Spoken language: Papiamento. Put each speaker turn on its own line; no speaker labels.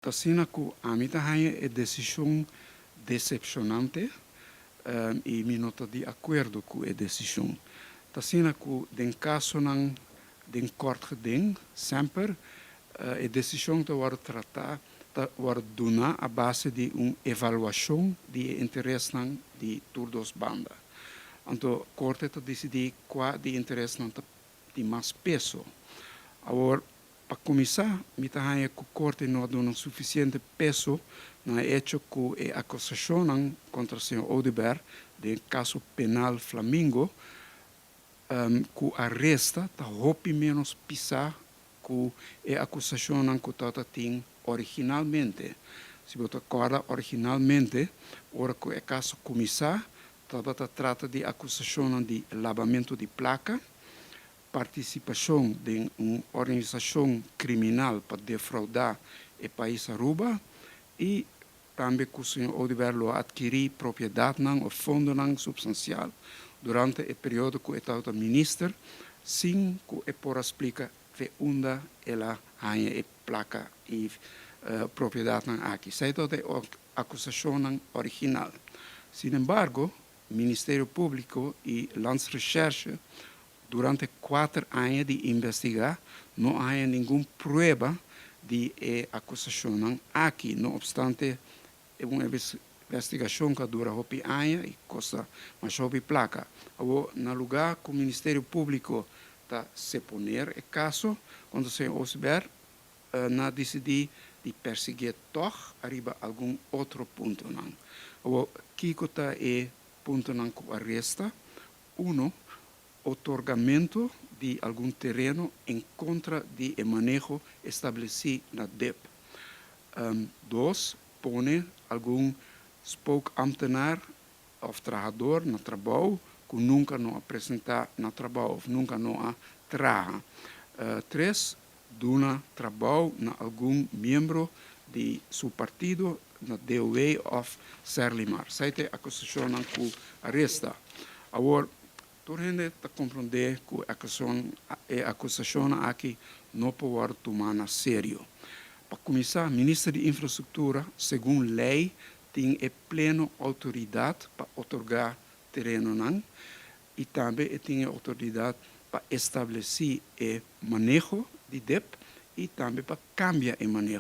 Asina ku ami ta haña e desishon desepshonante i mi no ta di akuerdo ku e desishon. Asina ku den kasonan den kort geding, semper e desishon ta wòrdu tratá, ta wòrdu duná a base di un evaluashon di e interesnan di tur dos banda. Anto korte ta disidí kua di interesnan ta di mas peso. Awor, pa kuminsá, mi ta haña ku korte no a duna sufisiente peso na e echo ku e akusashonnan kontra señor Oduber den kaso penal Flamingo ku a resta ta hopi ménos pisá ku e akusashonnan ku tabatin originalmente. Si bo ta kòrda, originalmente, ora ku e kaso kuminsá, tabata trata di akusashonnan di labamentu di plaka, partisipashon den un organisashon kriminal pa defroudá e pais Aruba i tambe ku señor Oduber lo a atkirí propiedatnan òf fondonan supstansial durante e periodo ku e tabata minister sin ku e por a splika fe unda el a haña e plaka i propiedatnan aki. Esei tabata e akusashonnan original. Sinembargo, Ministerio Públiko i Landsrecherche durante 4 aña di investigá no a haña ningun prueba di e akusashonnan aki, no opstante un investigashon ku a dura hopi aña i kosta masha hopi plaka. Awor, na lugá ku Ministerio Públiko ta seponer e kaso kontra señor Oduber, nan a disidí di persiguí tòg ariba algun otro puntonan. Awor, kiko ta e puntonan ku a resta? Uno, otorgamentu di algun tereno en kontra di e maneho establesí na DIP. Dos, pone algun spookambtenaar òf trahadó na trabou ku nunka no a presentá na trabou òf nunka no a traha. Tres, duna trabou na algun miembro di su partido na DOW òf Serlimar. Esei ta e akusashonnan ku a resta. Awor, tur hende ta komprondé ku e akusashon aki no por tuma na serio. Pa kuminsá, Minister di Infrastruktura, segun lei, tin e pleno outoridat pa otorgá terenonan i tambe tin outoridat pa establesé e maneho di DIP i tambe pa kambia e maneho.